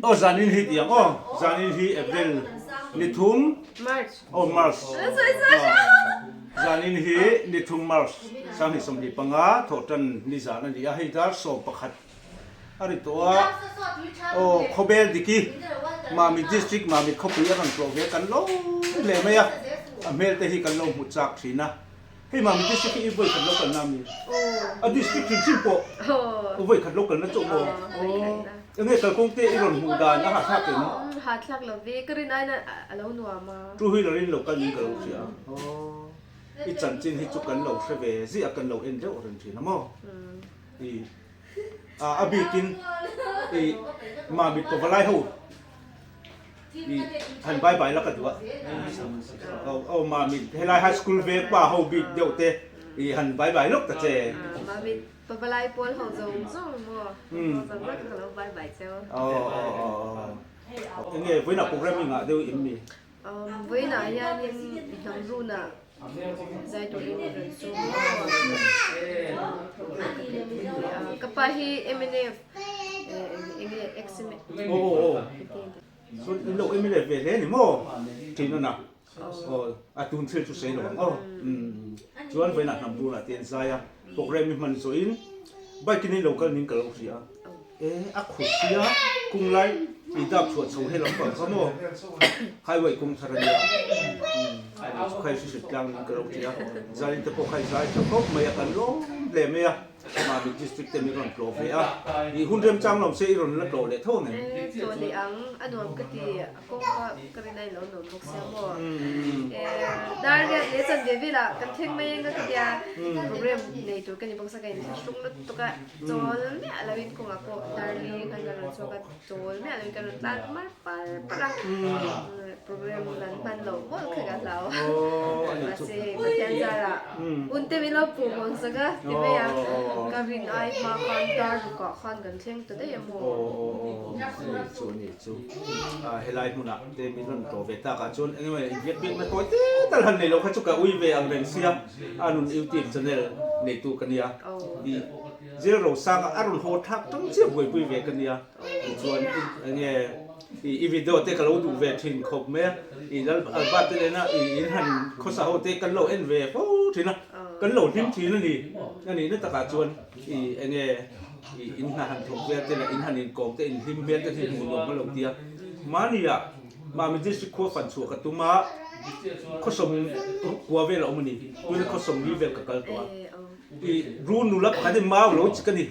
Aw zanin hi tih ang aw, zanin hi April ni thum, aw March, zanin hi ni thum March 2025 thawhtan ni zan a ni a, hei dar 11 a ri tawh a, aw Khawbel Diki Mamit District Mamit khawpui a rawn tlawh ve kan lo hle mai a, a hmel te hi kan lo hmu chak thin a. Hei Mamit District hi i vawi khat lo kalna a mi? A district hrim hrim pawh vawi khat lo kalna chauh maw? Enge kalkawng te i rawn hmuh dan a hahthlak em? Hahthlak lo ve, ka rin aiin a lo nuam a. Two wheeler in lo kal ning ka lo hria a. I chanchin hi chu kan lo hre ve ziah a, kan lo en deuh reng thin a maw? I a bikin i Mamit pavalai ho I han bai bai la ka duh a. Aw Mamit helai high school veng pa ho bik deuh te i han bai bai lawk ta che. Mamit pavalai pawl ho zawng zawng maw? Ho zawng zawng kha ka lo bai bai cheu. Aw aw aw aw. Enge vawiinah programming ah deuh in mi? Vawiinah hianin hnam runah zai turin rawn sawm maw? Ka pa hi mnf enge ex Aw aw aw chuan in lo mnf ve hle ni maw? Thin a na aw a tun thil chu sawi lo ang aw chuan vawiinah hnam runah te an zai a programme hi hman zawhin bike in lo kal ning ka lo hria a. E a khut sia kung lai i dap chhuah chho he lampang kha maw highway kawng thar a nia umm chu khai hri tlang in ka lo ti a zanin te pawh kha i zai tha khawp mai a kan lawm hle mai a Mamit district te min rawn tlawh ve a i hun remchang lo se i rawn la tlawh leh tho ang em? E tlawh leh ang a nuam ka ti a kawng kha ka rin a in lo nuam bawk sia maw e dar riat leh chanve velah kan thleng mai ang a ka tia program nei tur ka ni bawk sia ka inthlahrung lutuk a. Chawl miah loin kawngah pawh darling khan kan rawn chhuak a, chawl miah loin kan rawn tlan mar par par a, program kan hman loh mawlh kha ka hlau a, mahse hei Pathian zarah hun te min lo puh hawn sak a ti mai a, ka rin ai hma khan dar rukah khan kan thleng ta daih a maw. Chu a ni chu, helai hmunah te min rawn tlawh ve takah chuan eng emaw inbiak biakna tawi te tal han nei loh kha chu ka ui ve ang reng sia. A nun YouTube channel neitu ka nia. I Zil Rosanga a rawn haw thlak tang chiah buaipui ve ka nia. Tichuan enge i video te ka lo duh ve thin khawp mai a. I Lal Albert te nena i in han khawsa ho te kan lo en ve fo thin a. Kan lo hlim thin a ni. A nihna takah chuan i enge i in hna han thawk vel te leh in han inkawm te in hlim hmel te hi hmuh nuam ka lo ti a. Mahnia Mami District khua fan chhuah ka tum a, khawsawm kua vel a awm a ni. Tuna khawsawm li vel ka kal tawh a. I ru nula pakhat hi mau lo chik a ni.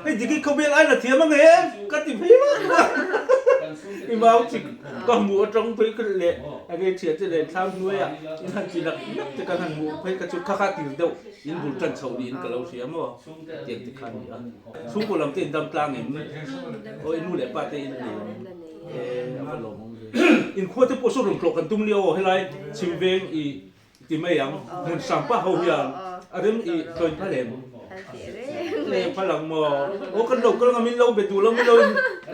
Hei diki khawvel ai la thiam ang em? Ka ti phei vak vak. I mau chik ka hmuh atang phei ka leh a rei thiah che leh thlam hnuai ah in han chi lak lak te kan han hmuh phei ka chu kha kha tir deuh in bul tan chhoh niin ka lo hria maw? Tiang te kha a ni a. Chhungkaw lam te in dam tlang em? Aw i nu leh pa te in nei em? E a va lawmawm ve. Inkhua te pawh saw rawn tlawh kan tum nia aw helai chhim veng i ti mai ang hmun sang pah ho hian a rem i tlawn phal em? E phal ang maw? Aw kan lo kal ngam in lo be duh lo min lo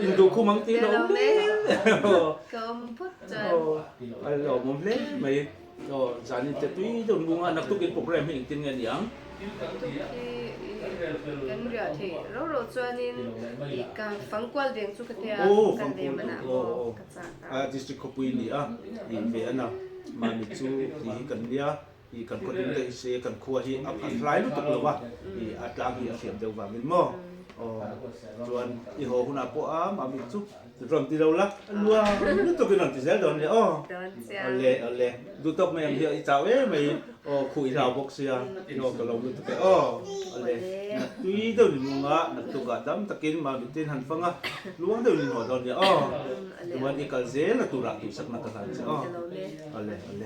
in duh khum ang tih lo awm hle aw a lawmawm hle mai. Aw, zanin te tui deuh nung a, naktuk in program hi engtin nge ni ang? Naktuk hi kan riah theih ro ro chuanin i ka fangkual veng chu ka tia kan ve man ah maw ka chak a. District khawpui ni a, i ve a na, mahni chu ti hi kan nia, i kan khaw dum te hi se kan khua hi a hlai lutuk lo a, i a tlang hi a hriam deuh vangin maw? Aw, chuan i haw hunah pawh a mahni chu. Rawn ti lo la, a luang lutuk in rawn ti zel dawn nia aw. Awle awle, duh tawk mai ang hi i chau em mai aw khuh i hlau bawk sia aw ka lo lutuk e aw. Awle, nak tui deuh ni nunga nak tukah dam takin mah mitin han fang a, luang deuh ni haw dawn nia aw. Chuan i kal zel a turah duhsakna ka hlan che aw. Awle awle.